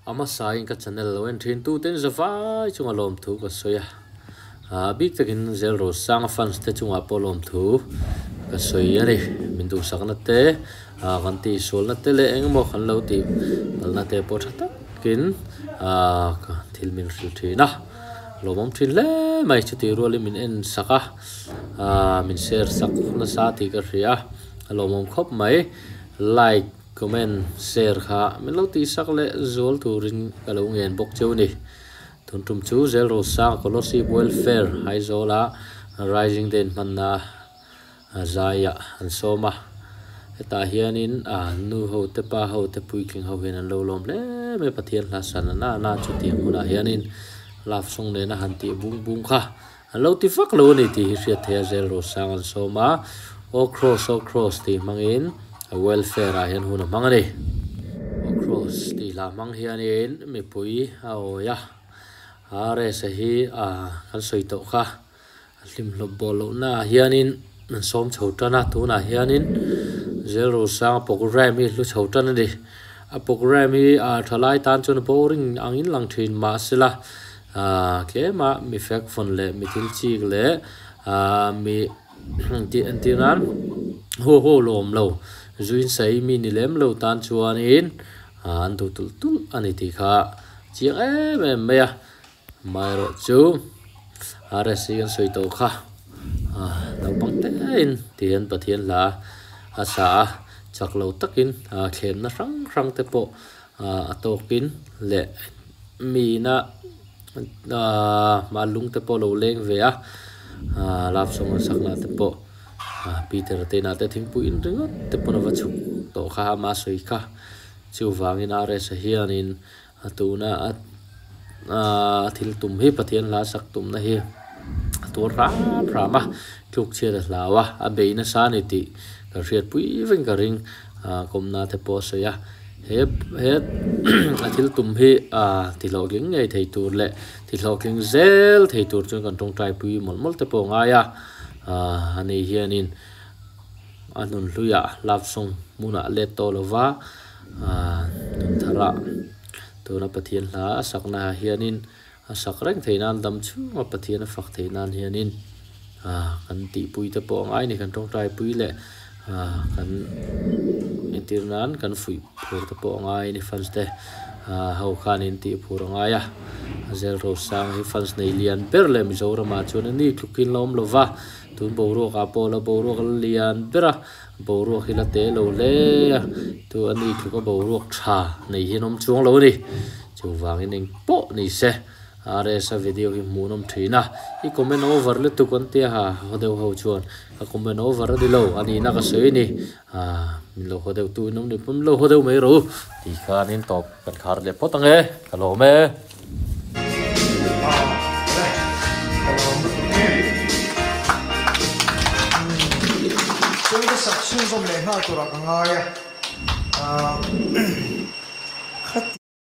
A hmasain ka channel lo en thin tuten zavai chunga lawmthu ka sawi a, ah bik takin Zel Rosanga fans te chungah pawh lawmthu ka sawi a ni. Min duhsakna te, ah kan tihsualna te leh engemaw kan lo tih palna te pawh tha takin ah thil min hrilh thin a, lawmawm thin hle mai. Chutih rualin min en sak a, ah min share sak nasa tih ka hria a, a lawmawm khawp mai. Like. Comment share kha min lo tihsak leh zual turin ka lo ngen bawk cheu ni. Tun tum chu Zel Rosang Kolosib Welfare Aizawla Rising Day hmanna zaiah an sawm a. Hetah hianin nu ho te pa ho te puitling ho hian an lo lawm hle mai Pathian hla san a na na chutiang hunah hianin love song nena han tih bung bung kha an lo ti vak lo a ni tih hi hriat theih a Zel Rosang an sawm a, Aw Cross Aw Cross tih hmangin a welfare ah hian hun a hmang a ni. Aw Cross tih hla hmang hianin mipui a awi a, RS-a hi kan sawi tawh kha a hlimhlawp bawh lohna ah hianin an sawm chho tan a, tunah hianin Zel Rosanga programme hi hlu chho tan a ni. A programme hi thalai tan chuan boring angin lang thin mahsela Aaa tlema mi fek fawn leh mi thil chik leh aaa mi tih entir nan ho ho lawm lo zuin sawi mi ni lem lo tan chuanin aaa an duh tulh tulh a ni tih kha chiang em em mai a amaherawh chu RSC kan sawi tawh kha aaa naupang te in tihian Pathian hla a sa a chak lo takin aaa thlenna hrang hrang te pawh a tawkin leh miina ahh lung te pawh a lo leng ve a ahh love song an sak lah te pawh ahh Peter te inah te thingpui in ringawt te pawn a va chhuk tawh kha ama sawi kha chuvangin RS a hianin a tuna a ahh thil tum hi Pathian hla sak tumna hi a tuar hram hram a tluk chhiat a hlau a a bei nasa a ni tih ka hriatpui vek ka ring ahh kawmna te pawh a sawi a. He he a thil tum hi ah ti hlawhtling ngei thei tur leh ti hlawhtling zel thei tur chuan kan tawngtai pui mawlh mawlh te pawh a ngai a ah ani hianin a hnun hluiah love song hmunah let tawh lo va ah nun tharah tuna Pathian hla a sakna ah hianin a sak reng theih nan dam chhunga Pathian a fak theih nan hianin ah kan tihpui te pawh a ngai a ni kan tawngtai pui leh ah kan entir nan kan fuih phur te pawh a ngai a ni fans te ah ho khan in tih phur a ngai a Zel Rosanga hi fans nei lian ber leh Mizoramah chuan a ni tlukin la awm lo va tun boruak ah pawh la boruak la lian ber a boruak hi la te lo hle a tu a ni tluka boruak tha nei hian awm chuang lo a ni. Chuvangin eng pawh ni se RS a video hi hmuh nawm thin a, i comment over lutuk an tia ha haw deuh ho chuan ka comment over a ni lo a nihna ka sawi a ni ah min lo haw deuh tu in awm leh pawh min lo haw deuh mai rawh u tih khanin tawp kan khar leh phawt ang e ka lawm e. Chuan ka sak chhunzawm leh nghal turah ka ngai a.